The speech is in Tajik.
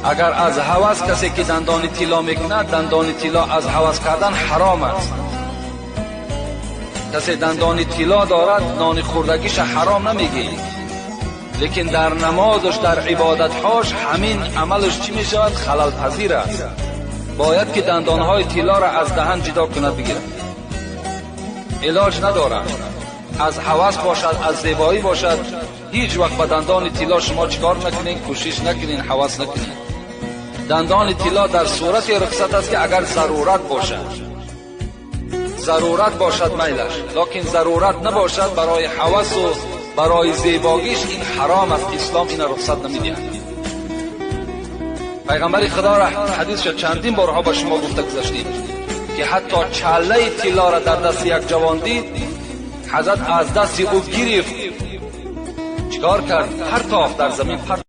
Агар аз ҳавас касе ки дандони тилло мекунад, дандони тилло аз ҳавас кардан ҳаром аст. Касе дандони тилло дорад, нони хӯрдагиша ҳаром намегӣ, лекин дар намозаш, дар ибодатҳош ҳамин амалаш чӣ мешавад? Халалпазир аст. Бояд ки дандонҳои тиллоро аз даҳан ҷудо кунад, бигирад. Илоҷ надорад. Аз ҳавас бошад, аз зебоӣ бошад, ҳеҷ вақт ба дандони тилло шумо чикор накунед, кӯшиш накунед, ҳавас накунед. Дандони тилло дар сурати рухсат аст, ки агар зарурат бошад, зарурат бошад, майлаш, лекин зарурат набошад, барои ҳавасу барои зебогиш ин ҳаром аст. Ислом ина рухсат намедиҳад. Пайғамбари Худоро ҳадисша чандин борҳо ба шумо гуфта гузаштем, ки ҳатто чаллаи тиллоро дар дасти як ҷавон дид, ҳазрат аз дасти ӯ гирифт, чикор кард? Партофт, дар замин партофт.